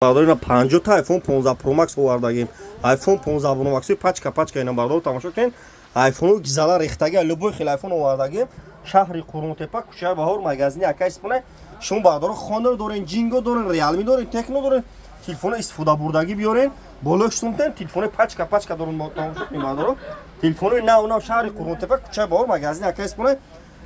Бардор, ина 50 та iPhone 15 Pro Max овардагим. iPhone 15 Pro Max пачка пачка. Ина, бардор, тамошо кунед. iPhone гизала рехтаги, любой хел iPhone овардагим. Шаҳри Қурғонтепа, кӯчаи Баҳор, магазини акай Споне. Шумо, бардоро, Хонор дорен, Ҷинго дорен, Реалми дорен, Техно дорен, телефоно истифодабурдагӣ биёрен, болои сумтен, телефони пачка пачка дорун. Тамошо кунед, бардоро, телефонои нав нав. Шаҳри Қурғонтепа, кӯчаи Баҳор, магазини акай Споне.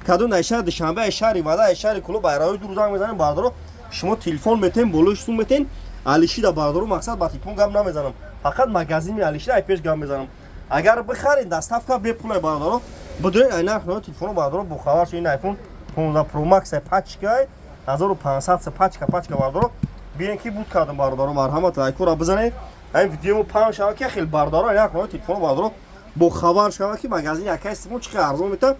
Кадом ай шаҳри Душанбе, ай шаҳри Вада, ай шаҳри Кулоб, айраҳои дур занг мезанем, бардоро, шумо телефон метен, болои сум метен. Алишида, бардоро, мақсад ба телефон гап намезанам, фақат магазини Алишида ай пеш гап мезанам. Агар бихаред, доставка бепулай, бардоро. Бидонед, ай нарх телефоно, бардоро, бохабар шо. Ин iPhone 15 Pro Max пачкай 1500, пачка пачка, бардоро. Биен ки буд кардам, бардоро, марҳамат, лайкора бизанед. Айн видеомо паҳн шава, ки хел, бардоро, ай нарх телефоно, бардоро, бохабар шава, ки магазини акай Симон чӣ қадр арзон мета.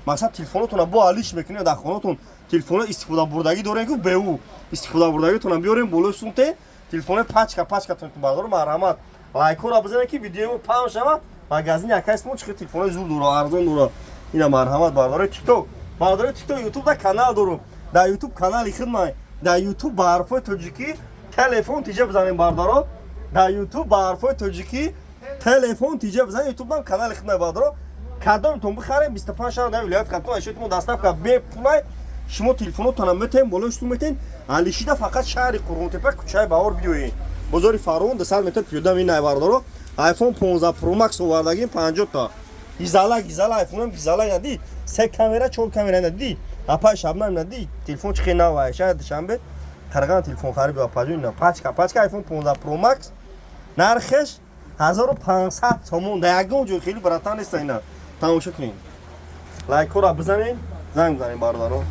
Мақсад, телефонотона бо алиш мекунед. Дар хонатон телефоно истифодабурдагӣ дорем, ку беу истифодабурдагитона биёрем, болои сумте, телефони пачка пачка. Бардоро, марҳамат, лайкора бизанед, ки видеомо паҳн шава, магазини акай Симон чӣ қадр телефонои зур дора, арзон дора. Ина, марҳамат, бардори Тикток, бардори Тикток, Ютуб да канал дорум. Дар Ютуб канали хидмай, дар Ютуб ба ҳарфҳои тоҷикӣ «Телефон тиҷа» бизанем, бардоро. Дар Ютуб ба ҳарфҳои тоҷикӣ «Телефон тиҷа» бизанем, Ютубам канали хидмай, бардоро. Кадомтон бихарем, 25 шаҳр дар вилояти Хатлон ашётмо доставка бепулай. Шумо телефонотона метем, болои сум метен. Алишида фақат шаҳри Қурғонтепа, кӯчаи Баҳор биёед, бозори Фаровон, 200 метр пиёда. Минай, бардоро, iPhone 15 Pro Max овардагим, 50 та, гизала гизала iPhone, гизала. Нади, се камера, чор камера, нади, апай Шабнам, нади, телефон чихе нава. Шаҳри Душанбе қарған телефон харид, апаҷон. Пачка пачка iPhone 15 Pro Max, нархеш 1500 сомон. Дар ягон ҷой хеле, братан, неста. Ина, тамошо кунед, лайкҳоро бизанед, занг бизанед, бародарон.